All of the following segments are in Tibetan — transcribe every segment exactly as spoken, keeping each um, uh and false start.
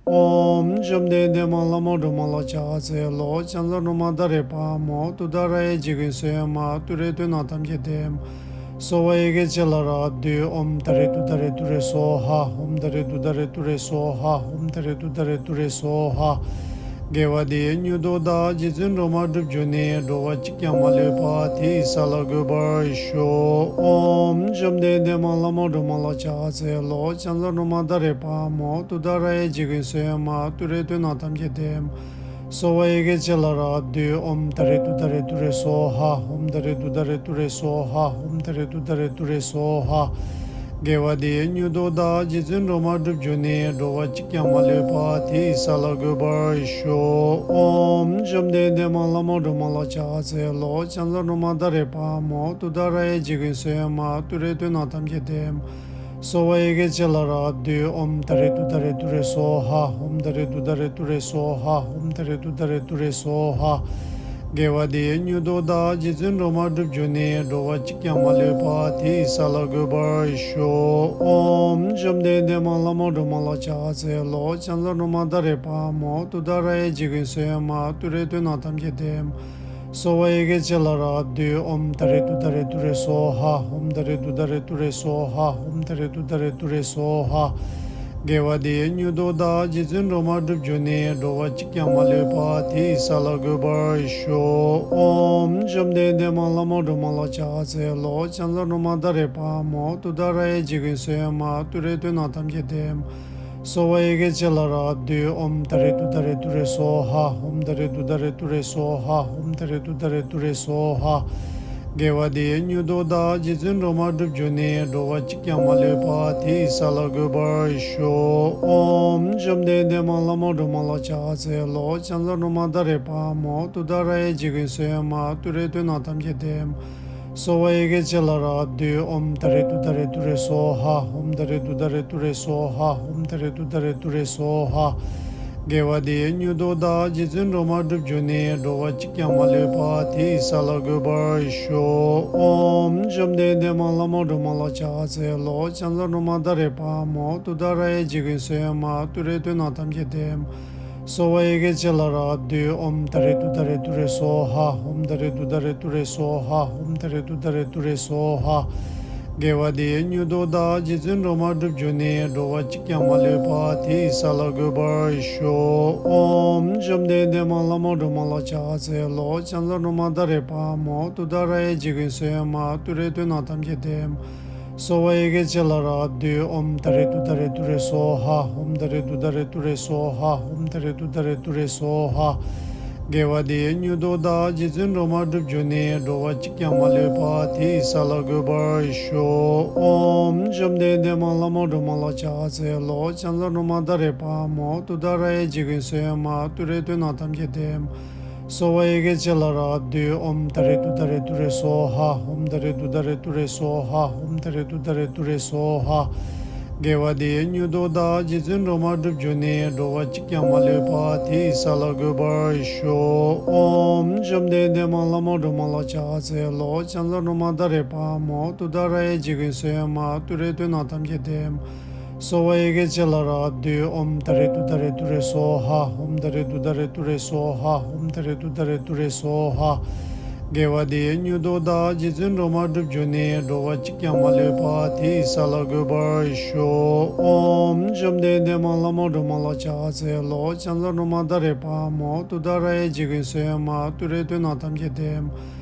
ཨོཾ་བཅོམ་ལྡན་འདས་མ་ལ་མ་སྒྲོལ་མ་ལ་ཕྱག་འཚལ་ལོ། ཕྱག་འཚལ་སྒྲོལ་མ་ད་རེ་བ་མོ། ཏུཏྟཱ་ར་ཡ་རྗེ་ཀུན་བསོད་མ། ཏུ་རེ་དོན་དང་ཐམས་ཅད་བདེ། སྭཱ་ཧཱ་ཡ་གི་ཅ་ལ་ར་བདུད། ཨོཾ་ཏུ་རེ་ཏུཏྟཱ་རེ་ཏུ་རེ་སྭཱ་ཧཱ། ཨོཾ་ཏུ་རེ་ཏུཏྟཱ་རེ་ཏུ་རེ་སྭཱ་ཧཱ། ཨོཾ་ཏུ་རེ་ཏུཏྟཱ་རེ་ཏུ་རེ་སྭཱ་ཧཱ། དགེ་བ་འདིས་མྱུར་དུ་བདག་རྗེ་བཙུན་སྒྲོལ་མ་སྒྲུབ་གྱུར་ནས། འགྲོ་བ་གཅིག་ཀྱང་མ་ལུས་པ་དེ་ཡི་ས་ལ་འགོད་པར་ཤོག་ཨོཾ་བཅོམ་ལྡན་འདས་མ་ལ་མ་སྒྲོལ་མ་ལ་ཕྱག་འཚལ་ལོ། ཕྱག་འཚལ་སྒྲོལ་མ་ད་རེ་བ་མོ། ཏུཏྟཱ་ར་ཡ་རྗེ་ཀུན་བསོད་མ། ཏུ་རེ་དོན་དང་ཐམས་ཅད་བདེ། སྭཱ་ཧཱ་ཡ་གི་ཅ་ལ་ར་བདུད། ཨོཾ་ཏུ་རེ་ཏུཏྟཱ་རེ་ཏུ་རེ་སྭཱ་ཧཱ། ཨོཾ་ཏུ་རེ་ཏུཏྟཱ་རེ་ཏུ་རེ་སྭཱ་ཧཱ། ཨོཾ་ཏུ་རེ་ཏུཏྟཱ་རེ་ཏུ་རེ་སྭཱ་ཧཱ། དགེ་བ་འདིས་མྱུར་དུ་བདག་རྗེ་བཙུན་སྒྲོལ་མ་སྒྲུབ་གྱུར་ནས། འགྲོ་བ་གཅིག་ཀྱང་མ་ལུས་པ་དེ་ཡི་ས་ལ་འགོད་པར་ཤོག་ཨོཾ་བཅོམ་ལྡན་འདས་མ་ལ་མ་སྒྲོལ་མ་ལ་ཕྱག་འཚལ་ལོ། ཕྱག་འཚལ་སྒྲོལ་མ་ད་རེ་བ་མོ། ཏུཏྟཱ་ར་ཡ་རྗེ་ཀུན་བསོད་མ། ཏུ་རེ་དོན་དང་ཐམས་ཅད་བདེ། སྭཱ་ཧཱ་ཡ་གི་ཅ་ལ་ར་བདུད། ཨོཾ་ཏུ་རེ་ཏུཏྟཱ་རེ་ཏུ་རེ་སྭཱ་ཧཱ། ཨོཾ་ཏུ་རེ་ཏུཏྟཱ་རེ་ཏུ་རེ་སྭཱ་ཧཱ། ཨོཾ་ཏུ་རེ་ཏུཏྟཱ་རེ་ཏུ་རེ་སྭཱ་ཧཱ། དགེ་བ་འདིས་མྱུར་དུ་བདག་རྗེ་བཙུན་སྒྲོལ་མ་སྒྲུབ་གྱུར་ནས། འགྲོ་བ་གཅིག་ཀྱང་མ་ལུས་པ་དེ་ཡི་ས་ལ་འགོད་པར་ཤོག་ཨོཾ་བཅོམ་ལྡན་འདས་མ་ལ་མ་སྒྲོལ་མ་ལ་ཕྱག་འཚལ་ལོ། ཕྱག་འཚལ་སྒྲོལ་མ་ད་རེ་བ་མོ། ཏུཏྟཱ་ར་ཡ་རྗེ་ཀུན་བསོད་མ། ཏུ་རེ་དོན་དང་ཐམས་ཅད་བདེ། སྭཱ་ཧཱ་ཡ་གི་ཅ་ལ་ར་བདུད། ཨོཾ་ཏུ་རེ་ཏུཏྟཱ་རེ་ཏུ་རེ་སྭཱ་ཧཱ། ཨོཾ་ཏུ་རེ་ཏུཏྟཱ་རེ་ཏུ་རེ་སྭཱ་ཧཱ། ཨོཾ་ཏུ་རེ་ཏུཏྟཱ་རེ་ཏུ་རེ་སྭཱ་ཧཱ། དགེ་བ་འདིས་མྱུར་དུ་བདག་རྗེ་བཙུན་སྒྲོལ་མ་སྒྲུབ་གྱུར་ནས། འགྲོ་བ་གཅིག་ཀྱང་མ་ལུས་པ་དེ་ཡི་ས་ལ་འགོད་པར་ཤོག་ཨོཾ་བཅོམ་ལྡན་འདས་མ་ལ་མ་སྒྲོལ་མ་ལ་ཕྱག་འཚལ་ལོ། ཕྱག་འཚལ་སྒྲོལ་མ་ད་རེ་བ་མོ། ཏུཏྟཱ་ར་ཡ་རྗེ་ཀུན་བསོད་མ། ཏུ་རེ་དོན་དང་ཐམས་ཅད་བདེ། སྭཱ་ཧཱ་ཡ་གི་ཅ་ལ་ར་བདུད། ཨོཾ་ཏུ་རེ་ཏུཏྟཱ་རེ་ཏུ་རེ་སྭཱ་ཧཱ། ཨོཾ་ཏུ་རེ་ཏུཏྟཱ་རེ་ཏུ་རེ་སྭཱ་ཧཱ། ཨོཾ་ཏུ་རེ་ཏུཏྟཱ་རེ་ཏུ་རེ་སྭཱ་ཧཱ། དགེ་བ་འདིས་མྱུར་དུ་བདག་རྗེ་བཙུན་སྒྲོལ་མ་སྒྲུབ་གྱུར་ནས། འགྲོ་བ་གཅིག་ཀྱང་མ་ལུས་པ་དེ་ཡི་ས་ལ་འགོད་པར་ཤོག་ཨོཾ་བཅོམ་ལྡན་འདས་མ་ལ་མ་སྒྲོལ་མ་ལ་ཕྱག་འཚལ་ལོ། ཕྱག་འཚལ་སྒྲོལ་མ་ད་རེ་བ་མོ། ཏུཏྟཱ་ར་ཡ་རྗེ་ཀུན་བསོད་མ། ཏུ་རེ་དོན་དང་ཐམས་ཅད་བདེ། སྭཱ་ཧཱ་ཡ་གི་ཅ་ལ་ར་བདུད། ཨོཾ་ཏུ་རེ་ཏུཏྟཱ་རེ་ཏུ་རེ་སྭཱ་ཧཱ། ཨོཾ་ཏུ་རེ་ཏུཏྟཱ་རེ་ཏུ་རེ་སྭཱ་ཧཱ། ཨོཾ་ཏུ་རེ་ཏུཏྟཱ་རེ་ཏུ་རེ་སྭཱ་ཧཱ། དགེ་བ་འདིས་མྱུར་དུ་བདག་རྗེ་བཙུན་སྒྲོལ་མ་སྒྲུབ་གྱུར་ནས། འགྲོ་བ་གཅིག་ཀྱང་མ་ལུས་པ་དེ་ཡི་ས་ལ་འགོད་པར་ཤོག་ཨོཾ་བཅོམ་ལྡན་འདས་མ་ལ་མ་སྒྲོལ་མ་ལ་ཕྱག་འཚལ་ལོ། ཕྱག་འཚལ་སྒྲོལ་མ་ད་རེ་བ་མོ། ཏུཏྟཱ་ར་ཡ་རྗེ་ཀུན་བསོད་མ། ཏུ་རེ་དོན་དང་ཐམས་ཅད་བདེ། སྭཱ་ཧཱ་ཡ་གི་ཅ་ལ་ར་བདུད། ཨོཾ་ཏུ་རེ་ཏུཏྟཱ་རེ་ཏུ་རེ་སྭཱ་ཧཱ། ཨོཾ་ཏུ་རེ་ཏུཏྟཱ་རེ་ཏུ་རེ་སྭཱ་ཧཱ། ཨོཾ་ཏུ་རེ་ཏུཏྟཱ་རེ་ཏུ་རེ་སྭཱ་ཧཱ། དགེ་བ་འདིས་མྱུར་དུ་བདག་རྗེ་བཙུན་སྒྲོལ་མ་སྒྲུབ་གྱུར་ནས། འགྲོ་བ་གཅིག་ཀྱང་མ་ལུས་པ་དེ་ཡི་ས་ལ་འགོད་པར་ཤོག་ཨོཾ་བཅོམ་ལྡན་འདས་མ་ལ་མ་སྒྲོལ་མ་ལ་ཕྱག་འཚལ་ལོ། ཕྱག་འཚལ་སྒྲོལ་མ་ད་རེ་བ་མོ། ཏུཏྟཱ་ར་ཡ་རྗེ་ཀུན་བསོད་མ། ཏུ་རེ་དོན་དང་ཐམས་ཅད་བདེ། སྭཱ་ཧཱ་ཡ་གི་ཅ་ལ་ར་བདུད། ཨོཾ་ཏུ་རེ་ཏུཏྟཱ་རེ་ཏུ་རེ་སྭཱ་ཧཱ། ཨོཾ་ཏུ་རེ་ཏུཏྟཱ་རེ་ཏུ་རེ་སྭཱ་ཧཱ། ཨོཾ་ཏུ་རེ་ཏུཏྟཱ་རེ་ཏུ་རེ་སྭཱ་ཧཱ། དགེ་བ་འདིས་མྱུར་དུ་བདག་རྗེ་བཙུན་སྒྲོལ་མ་སྒྲུབ་གྱུར་ནས། འགྲོ་བ་གཅིག་ཀྱང་མ་ལུས་པ་དེ་ཡི་ས་ལ་འགོད་པར་ཤོག་ཨོཾ་བཅོམ་ལྡན་འདས་མ་བླ་མ་སྒྲོལ་མ་ལ་ཕྱག་འཚལ་ལོ། ཕྱག་འཚལ་སྒྲོལ་མ་ད་རེས་དཔའ་མོ། ཏུཏྟཱ་ར་ཡ་རྗེ་ཀུན་བསོད་མ། ཏུ་རེ་སྟོན་ནི་ཐམས་ཅད་བདེ། སྭཱ་ཧཱ་ཡ་གི་ཅ་ལ་ར་བདུད། ཨོཾ་ཏུ་རེ་ཏུཏྟཱ་རེ་ཏུ་རེ་སྭཱ་ཧཱ། ཨོཾ་ཏུ་རེ་ཏུཏྟཱ་རེ་ཏུ་རེ་སྭཱ་ཧཱ། ཨོཾ་ཏུ་རེ་ཏུཏྟཱ་རེ་ཏུ་རེ་སྭཱ་ཧཱ། དགེ་བ་འདིས་མྱུར་དུ་བདག་རྗེ་བཙུན་སྒྲོལ་མ་སྒྲུབ་གྱུར་ནས། འགྲོ་བ་གཅིག་ཀྱང་མ་ལུས་པ་དེ་ཡི་ས་ལ་འགོད་པར་ཤོག་ཨོཾ་བཅོམ་ལྡན་འདས་མ་བླ་མ་སྒྲོལ་མ་ལ་ཕྱག་འཚལ་ལོ། ཕྱག་འཚལ་སྒྲོལ་མ་ད་རེས་དཔའ་མོ། ཏུཏྟཱ་ར་ཡ་རྗེ་ཀུན་བསོད་མ། ཏུ་རེ་སྟོན་ནི་ཐམས་ཅད་བདེ།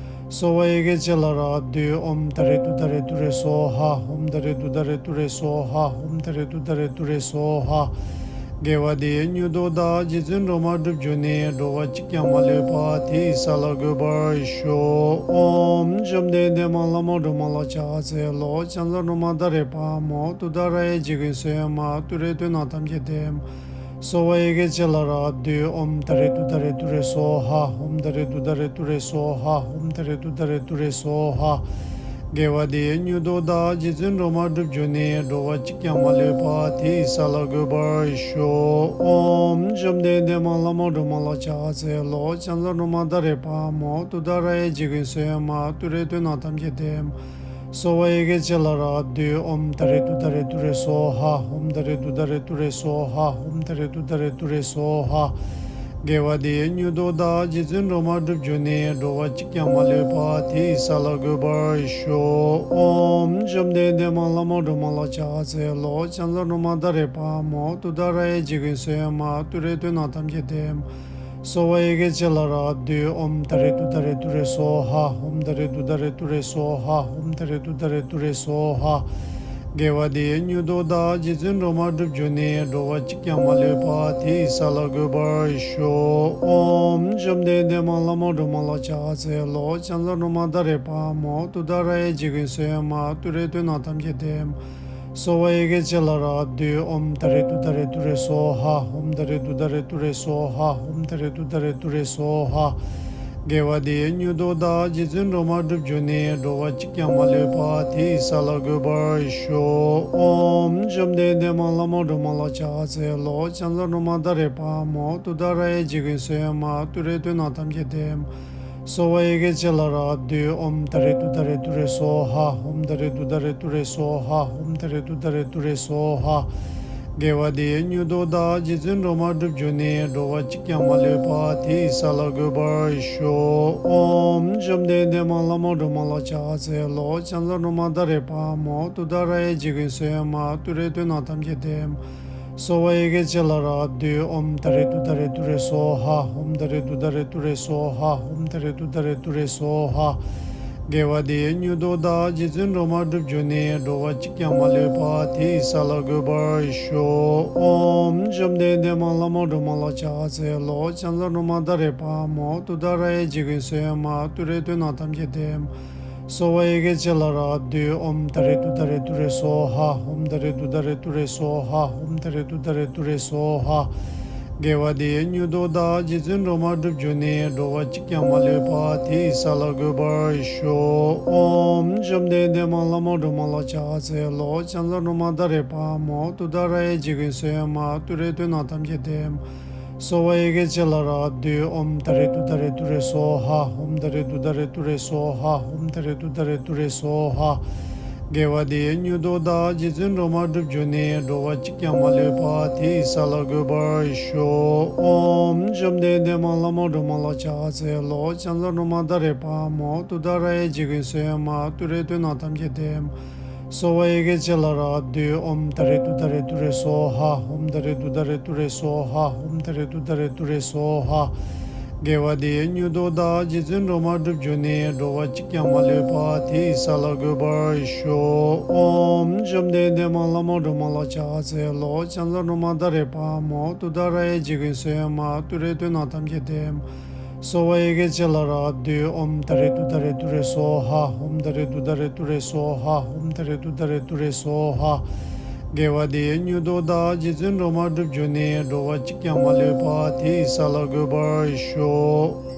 སྭཱ་ཧཱ་ཡ་གི་ཅ་ལ་ར་བདུད། ཨོཾ་ཏུ་རེ་ཏུཏྟཱ་རེ་ཏུ་རེ་སྭཱ་ཧཱ། ཨོཾ་ཏུ་རེ་ཏུཏྟཱ་རེ་ཏུ་རེ་སྭཱ་ཧཱ། ཨོཾ་ཏུ་རེ་ཏུཏྟཱ་རེ་ཏུ་རེ་སྭཱ་ཧཱ། དགེ་བ་འདིས་མྱུར་དུ་བདག་རྗེ་བཙུན་སྒྲོལ་མ་སྒྲུབ་གྱུར་ནས། འགྲོ་བ་གཅིག་ཀྱང་མ་ལུས་པ་དེ་ཡི་ས་ལ་འགོད་པར་ཤོག་ཨོཾ་བཅོམ་ལྡན་འདས་མ་བླ་མ་སྒྲོལ་མ་ལ་ཕྱག་འཚལ་ལོ། ཕྱག་འཚལ་སྒྲོལ་མ་ད་རེས་དཔའ་མོ། ཏུཏྟཱ་ར་ཡ་རྗེ་ཀུན་བསོད་མ། ཏུ་རེ་སྟོན་ནི་ཐམས་ཅད་བདེ། སྭཱ་ཧཱ་ཡ་གི་ཅ་ལ་ར་བདུད། ཨོཾ་ཏུ་རེ་ཏུཏྟཱ་རེ་ཏུ་རེ་སྭཱ་ཧཱ། ཨོཾ་ཏུ་རེ་ཏུཏྟཱ་རེ་ཏུ་རེ་སྭཱ་ཧཱ། ཨོཾ་ཏུ་རེ་ཏུཏྟཱ་རེ་ཏུ་རེ་སྭཱ་ཧཱ། དགེ་བ་འདིས་མྱུར་དུ་བདག་རྗེ་བཙུན་སྒྲོལ་མ་སྒྲུབ་གྱུར་ནས། འགྲོ་བ་གཅིག་ཀྱང་མ་ལུས་པ་དེ་ཡི་ས་ལ་འགོད་པར་ཤོག་ཨོཾ་བཅོམ་ལྡན་འདས་མ་བླ་མ་སྒྲོལ་མ་ལ་ཕྱག་འཚལ་ལོ། ཕྱག་འཚལ་སྒྲོལ་མ་ད་རེས་དཔའ་མོ། ཏུཏྟཱ་ར་ཡ་རྗེ་ཀུན་བསོད་མ། ཏུ་རེ་སྟོན་ནི་ཐམས་ཅད་བདེ། སྭཱ་ཧཱ་ཡ་གི་ཅ་ལ་ར་བདུད། ཨོཾ་ཏུ་རེ་ཏུཏྟཱ་རེ་ཏུ་རེ་སྭཱ་ཧཱ། ཨོཾ་ཏུ་རེ་ཏུཏྟཱ་རེ་ཏུ་རེ་སྭཱ་ཧཱ། ཨོཾ་ཏུ་རེ་ཏུཏྟཱ་རེ་ཏུ་རེ་སྭཱ་ཧཱ། དགེ་བ་འདིས་མྱུར་དུ་བདག་རྗེ་བཙུན་སྒྲོལ་མ་སྒྲུབ་གྱུར་ནས། འགྲོ་བ་གཅིག་ཀྱང་མ་ལུས་པ་དེ་ཡི་ས་ལ་འགོད་པར་ཤོག་ཨོཾ་བཅོམ་ལྡན་འདས་མ་བླ་མ་སྒྲོལ་མ་ལ་ཕྱག་འཚལ་ལོ། ཕྱག་འཚལ་སྒྲོལ་མ་ད་རེས་དཔའ་མོ། ཏུཏྟཱ་ར་ཡ་རྗེ་ཀུན་བསོད་མ། ཏུ་རེ་སྟོན་ནི་ཐམས་ཅད་བདེ། གསོལ་བ་ཡི་གེ་ཅི་ལ་ར་བདུད། ཨོཾ་ཏཱ་རེ་ཏུཏྟཱ་རེ་ཏུ་རེ་སྭཱ་ཧཱ། ཨོཾ་ཏཱ་རེ་ཏུཏྟཱ་རེ་ཏུ་རེ་སྭཱ་ཧཱ། ཨོཾ་ཏཱ་རེ་ཏུཏྟཱ་རེ་ཏུ་རེ་སྭཱ་ཧཱ། དགེ་བ་འདིས་མྱུར་དུ་བདག་རྗེ་བཙུན་སྒྲོལ་མ་སྒྲུབ་གྱུར་ནས། འགྲོ་བ་གཅིག་ཀྱང་མ་ལུས་པ་དེ་ཡི་ས་ལ་འགོད་པར་ཤོག། ཨོཾ་བཅོམ་ལྡན་འདས་མ་བླ་མ་སྒྲོལ་མ་ལ་ཕྱག་འཚལ་ལོ། ཕྱག་འཚལ་སྒྲོལ་མ་ད་རེས་པ་མོ། ཏུཏྟཱ་ར་ཡ་འཇིགས་ཀུན་སེལ་མ། ཏུ་རེ་ཏུན་ན་ཐམས་ཅད་བདེ་མ། གསོལ་བ་ཡི་གེ་ཅི་ལ་ར་བདུད། ཨོཾ་ཏཱ་རེ་ཏུཏྟཱ་རེ་ཏུ་རེ་སྭཱ་ཧཱ། ཨོཾ་ཏཱ་རེ་ཏུཏྟཱ་རེ་ཏུ་རེ་སྭཱ་ཧཱ། ཨོཾ་ཏཱ་རེ་ཏུཏྟཱ་རེ་ཏུ་རེ་སྭཱ་ཧཱ། དགེ་བ་འདིས་མྱུར་དུ་བདག་རྗེ་བཙུན་སྒྲོལ་མ་སྒྲུབ་གྱུར་ནས། འགྲོ་བ་གཅིག་ཀྱང་མ་ལུས་པ་དེ་ཡི་ས་ལ་འགོད་པར་ཤོག། ཨོཾ་བཅོམ་ལྡན་འདས་མ་བླ་མ་སྒྲོལ་མ་ལ་ཕྱག་འཚལ་ལོ། ཕྱག་འཚལ་སྒྲོལ་མ་ད་རེས་པ་མོ། ཏུཏྟཱ་ར་ཡ་འཇིགས་ཀུན་སེལ་མ། ཏུ་རེ་ཏུན་ན་ཐམས་ཅད་བདེ་མ། གསོལ་བ་ཡི་གེ་ཅི་ལ་ར་བདུད། ཨོཾ་ཏཱ་རེ་ཏུཏྟཱ་རེ་ཏུ་རེ་སྭཱ་ཧཱ། ཨོཾ་ཏཱ་རེ་ཏུཏྟཱ་རེ་ཏུ་རེ་སྭཱ་ཧཱ། ཨོཾ་ཏཱ་རེ་ཏུཏྟཱ་རེ་ཏུ་རེ་སྭཱ་ཧཱ། དགེ་བ་འདིས་མྱུར་དུ་བདག་རྗེ་བཙུན་སྒྲོལ་མ་སྒྲུབ་གྱུར་ནས། འགྲོ་བ་གཅིག་ཀྱང་མ་ལུས་པ་དེ་ཡི་ས་ལ་འགོད་པར་ཤོག། ཨོཾ་བཅོམ་ལྡན་འདས་མ་བླ་མ་སྒྲོལ་མ་ལ་ཕྱག་འཚལ་ལོ། ཕྱག་འཚལ་སྒྲོལ་མ་ད་རེས་པ་མོ། ཏུཏྟཱ་ར་ཡ་འཇིགས་ཀུན་སེལ་མ། ཏུ་རེ་ཏུན་ན་ཐམས་ཅད་བདེ་མ། གསོལ་བ་ཡི་གེ་ཅི་ལ་ར་བདུད། ཨོཾ་ཏཱ་རེ་ཏུཏྟཱ་རེ་ཏུ་རེ་སྭཱ་ཧཱ། ཨོཾ་ཏཱ་རེ་ཏུཏྟཱ་རེ་ཏུ་རེ་སྭཱ་ཧཱ། ཨོཾ་ཏཱ་རེ་ཏུཏྟཱ་རེ་ཏུ་རེ་སྭཱ་ཧཱ། དགེ་བ་འདིས་མྱུར་དུ་བདག་རྗེ་བཙུན་སྒྲོལ་མ་སྒྲུབ་གྱུར་ནས། འགྲོ་བ་གཅིག་ཀྱང་མ་ལུས་པ་དེ་ཡི་ས་ལ་འགོད་པར་ཤོག། ཨོཾ་བཅོམ་ལྡན་འདས་མ་བླ་མ་སྒྲོལ་མ་ལ་ཕྱག་འཚལ་ལོ། ཕྱག་འཚལ་སྒྲོལ་མ་ད་རེས་པ་མོ། ཏུཏྟཱ་ར་ཡ་འཇིགས་ཀུན་སེལ་མ། ཏུ་རེ་ཏུན་ན་ཐམས་ཅད་བདེ་མ། གསོལ་བ་ཡི་གེ་ཅི་ལ་ར་བདུད། ཨོཾ་ཏཱ་རེ་ཏུཏྟཱ་རེ་ཏུ་རེ་སྭཱ་ཧཱ། ཨོཾ་ཏཱ་རེ་ཏུཏྟཱ་རེ་ཏུ་རེ་སྭཱ་ཧཱ། ཨོཾ་ཏཱ་རེ་ཏུཏྟཱ་རེ་ཏུ་རེ་སྭཱ་ཧཱ། དགེ་བ་འདིས་མྱུར་དུ་བདག་རྗེ་བཙུན་སྒྲོལ་མ་སྒྲུབ་གྱུར་ནས། འགྲོ་བ་གཅིག་ཀྱང་མ་ལུས་པ་དེ་ཡི་ས་ལ་འགོད་པར་ཤོག། ཨོཾ་བཅོམ་ལྡན་འདས་མ་བླ་མ་སྒྲོལ་མ་ལ་ཕྱག་འཚལ་ལོ། ཕྱག་འཚལ་སྒྲོལ་མ་ད་རེས་པ་མོ། ཏུཏྟཱ་ར་ཡ་འཇིགས་ཀུན་སེལ་མ། ཏུ་རེ་ཏུན་ན་ཐམས་ཅད་བདེ་མ། གསོལ་བ་ཡི་གེ་ཅི་ལ་ར་བདུད། ཨོཾ་ཏཱ་རེ་ཏུཏྟཱ་རེ་ཏུ་རེ་སྭཱ་ཧཱ། ཨོཾ་ཏཱ་རེ་ཏུཏྟཱ་རེ་ཏུ་རེ་སྭཱ་ཧཱ། ཨོཾ་ཏཱ་རེ་ཏུཏྟཱ་རེ་ཏུ་རེ་སྭཱ་ཧཱ། དགེ་བ་འདིས་མྱུར་དུ་བདག་རྗེ་བཙུན་སྒྲོལ་མ་སྒྲུབ་གྱུར་ནས། འགྲོ་བ་གཅིག་ཀྱང་མ་ལུས་པ་དེ་ཡི་ས་ལ་འགོད་པར་ཤོག། ཨོཾ་བཅོམ་ལྡན་འདས་མ་བླ་མ་སྒྲོལ་མ་ལ་ཕྱག་འཚལ་ལོ། ཕྱག་འཚལ་སྒྲོལ་མ་ད་རེས་པ་མོ། ཏུཏྟཱ་ར་ཡ་འཇིགས་ཀུན་སེལ་མ། ཏུ་རེ་ཏུན་ན་ཐམས་ཅད་བདེ་མ། གསོལ་བ་ཡི་གེ་ཅི་ལ་ར་བདུད། ཨོཾ་ཏཱ་རེ་ཏུཏྟཱ་རེ་ཏུ་རེ་སྭཱ་ཧཱ། ཨོཾ་ཏཱ་རེ་ཏུཏྟཱ་རེ་ཏུ་རེ་སྭཱ་ཧཱ། ཨོཾ་ཏཱ་རེ་ཏུཏྟཱ་རེ་ཏུ་རེ་སྭཱ་ཧཱ། དགེ་བ་འདིས་མྱུར་དུ་བདག་རྗེ་བཙུན་སྒྲོལ་མ་སྒྲུབ་གྱུར་ནས། འགྲོ་བ་གཅིག་ཀྱང་མ་ལུས་པ་དེ་ཡི་ས་ལ་འགོད་པར་ཤོག། ཨོཾ་བཅོམ་ལྡན་འདས་མ་བླ་མ་སྒྲོལ་མ་ལ་ཕྱག་འཚལ་ལོ། ཕྱག་འཚལ་སྒྲོལ་མ་ད་རེས་པ་མོ། ཏུཏྟཱ་ར་ཡ་འཇིགས་ཀུན་སེལ་མ། ཏུ་རེ་ཏུན་ན་ཐམས་ཅད་བདེ་མ། གསོལ་བ་ཡི་གེ་ཅི་ལ་ར་བདུད། ཨོཾ་ཏཱ་རེ་ཏུཏྟཱ་རེ་ཏུ་རེ་སྭཱ་ཧཱ། ཨོཾ་ཏཱ་རེ་ཏུཏྟཱ་རེ་ཏུ་རེ་སྭཱ་ཧཱ། ཨོཾ་ཏཱ་རེ་ཏུཏྟཱ་རེ་ཏུ་རེ་སྭཱ་ཧཱ། དགེ་བ་འདིས་མྱུར་དུ་བདག་རྗེ་བཙུན་སྒྲོལ་མ་སྒྲུབ་གྱུར་ནས། འགྲོ་བ་གཅིག་ཀྱང་མ་ལུས་པ་དེ་ཡི་ས་ལ་འགོད་པར་ཤོག། ཨོཾ་བཅོམ་ལྡན་འདས་མ་བླ་མ་སྒྲོལ་མ་ལ་ཕྱག་འཚལ་ལོ། ཕྱག་འཚལ་སྒྲོལ་མ་ད་རེས་པ་མོ། ཏུཏྟཱ་ར་ཡ་འཇིགས་ཀུན་སེལ་མ། ཏུ་རེ་ཏུན་ན་ཐམས་ཅད་བདེ་མ། གསོལ་བ་ཡི་གེ་ཅི་ལ་ར་བདུད། ཨོཾ་ཏཱ་རེ་ཏུཏྟཱ་རེ་ཏུ་རེ་སྭཱ་ཧཱ། ཨོཾ་ཏཱ་རེ་ཏུཏྟཱ་རེ་ཏུ་རེ་སྭཱ་ཧཱ། ཨོཾ་ཏཱ་རེ་ཏུཏྟཱ་རེ་ཏུ་རེ་སྭཱ་ཧཱ། དགེ་བ་འདིས་མྱུར་དུ་བདག་རྗེ་བཙུན་སྒྲོལ་མ་སྒྲུབ་གྱུར་ནས། འགྲོ་བ་གཅིག་ཀྱང་མ་ལུས་པ་དེ་ཡི་ས་ལ་འགོད་པར་ཤོག།